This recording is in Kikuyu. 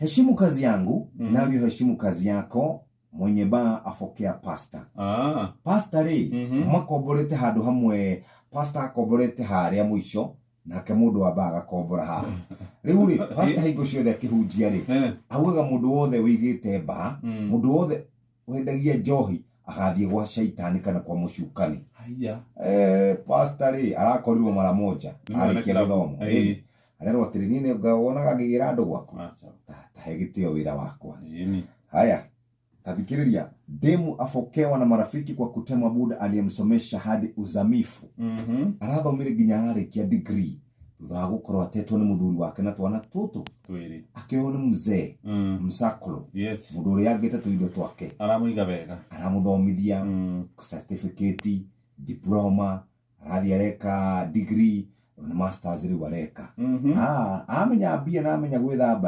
Heshimu kazi yangu, navyo heshimu kazi yako. Mwenye baa afokea pasta. Pasta rĩ, makomborete handũ hamwe. Pasta akomborete harĩa mũico, nake mũndũ wa baa agakombora haha. Rĩu rĩ, pasta hingo ciothe akĩhunjia rĩ, augaga mũndũ wothe wĩigĩte baa, mũndũ wothe wendagia njohi agathiĩ gwa shaitani kana kwa mũcukani. Haiya. Pasta rĩ, arakorirwo mara moja Nĩ mwene arĩkia kĩrabu. gĩthomo. Ĩni. Arerwo atĩrĩ, niĩ nĩ wonaga ngĩgĩra andũ gwaku. Aca. Ta he gĩtĩo wĩra wakwa. Ĩni. Haya, tathikĩrĩria. Demu afokewa na marafiki kwa kutema buda aliyemsomesha hadi uzamifu. Arathomire nginya ararĩkia degree, thutha wa gũkorwo atetwo nĩ mũthuri wake na twana tũtũ, Twĩrĩ. akĩoywo nĩ mzee msaklo, mũndũ ũrĩa angĩte tũindo twake. Aramũiga wega. Aramũthomithia, certificate, diploma, arathiĩ areka degree na masters rĩu areka. Ah, amenya mbia na amenya gwĩthamba rĩ.